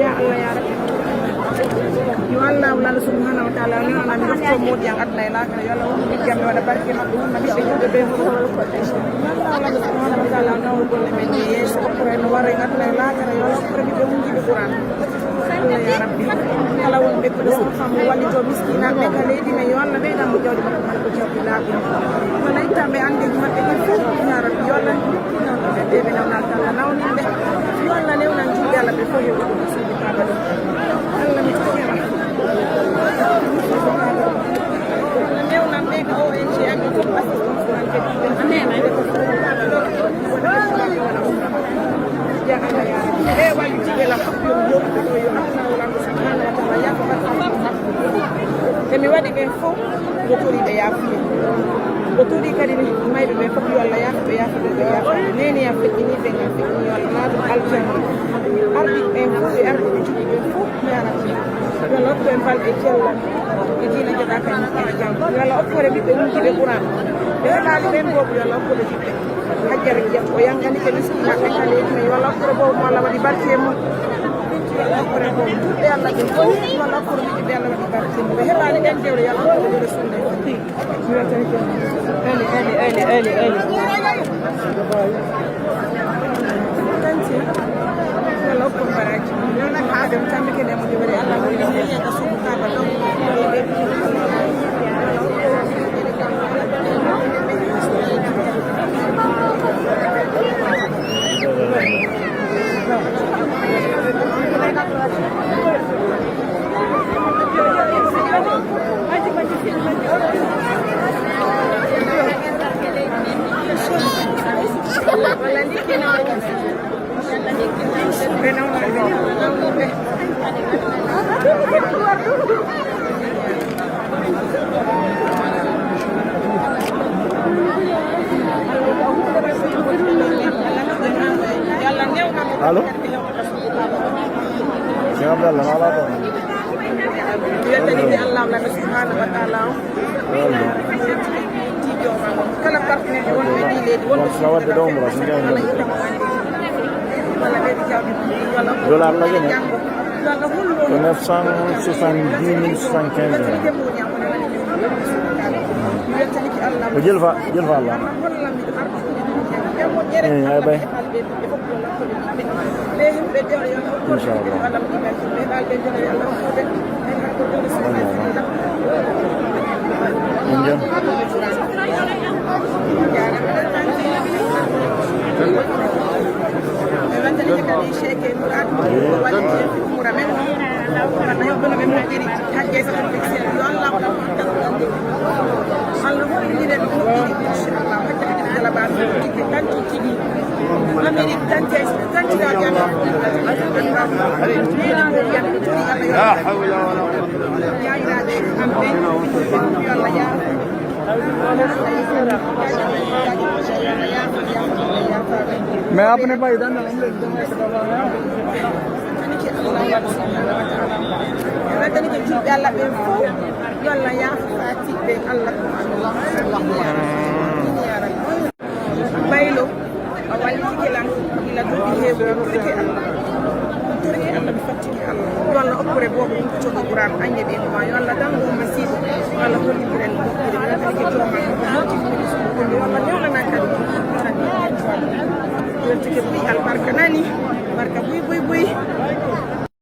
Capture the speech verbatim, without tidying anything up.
Yo Allah, ya Rabbi. Yo Allah, Allah subhanahu wa ta'ala, ni on an dokto modi an adna ila kala, yo Allah on mi jam wala barke makko on nabi be be be. Allah subhanahu wa ta'ala, na o golle men ni yeso ko en wara adna ila kala, yo Allah ko be wonji be Qur'an. Allah ya Rabbi, kala wonɓe ko ɗo fam wallito miskinaaɓe ka leydi men, yo Allah ɓeydan mo jawdi makko kala ko jawdi laaɓi. Wala ittanɓe anndeeji maɓɓe ɗin fof, ya Rabbi, yo Allah ɓe ɓe nawna Allah, nawninɓe. Yo Allah newnan juuɗe Allah ɓe fof heɓuɓe ko suudu Kaaba ɗo. Allah mi tokkema. Allah newnan ɓe ka O N G amin fof assistance. Amin. Emi waɗi ɓen fof, o tori ɓe yaafuye. O tori kadi ni mayɓe ɓen fof, yo Allah yaafu ɓe, yaafu ɓe, ɓe yaafu. Neni ya feƴƴini ɓen, ya feƴƴini, yo Allah naatu aljanna. Ardiiɓe ɓen fof, e ardiiɓe juɓɓi ɓen fof, ya Rabbi. Yo Allah hokku en balɗe cellal. E diina joɗaaka en moƴƴere jam. Yo Allah okkore ɓiɓɓe wondiiɓe Qur'an. Ɓe heɓaali ɓen boobu, yo Allah okkore ɓiɓɓe. Hajjara Jam, o yanngani ɓe miskiinaaɓe kaleeji men. Yo Allah okkore boobu mo Allah waɗi barke e mum. Yo Allah okkore boobu. Juulɓe Allah ɓe fof, yo Allah okkore ɓiɓɓe ɓe Allah waɗi barke e mum. Ɓe heɓaani ɓen dewle, yo Allah okkore ɓe sunna. Eli, eli, eli, eli, eli. Allo? Cheikh Abdallah, no alaa toon? Weltaninde Allah, Allah subhanahu wa ta'ala o. Welcome. Kala partenaire wonɓe ɗi leydi, wonɓe Bon, so a waɗde ɗo umra, so njahen ɗo. Walla ɓeydi jawdi, walla Dollar la gën a? Walla hullo. Ko neuf cent soixante-dix mille soixante-quinze euros. Ko jël fa, jël fa Allah. Eyi, ay bay. Inchallah. Min jam. لا حول ولا قوة إلا بالله. Mais après, pas dans le Weddani ko juulɓe Allah ɓen fof, yo Allah yaafo faatiiɓe Allah ko Allah. Baylo, a wallitike lan, gila duuɓi heewi, mi torike Allah. Mi torike Allah, mi fattike Allah. Yo Allah okkure boobo ɗum ko cogi Qur'an, aññe ɓe ma. Yo Allah dangu on masiibo. Yo Allah hollitir en moƴƴere, mi weltanike jooma. Yo Allah newnanan kadi. Weltike buy, albarka nani. Barka buy, buy, buy.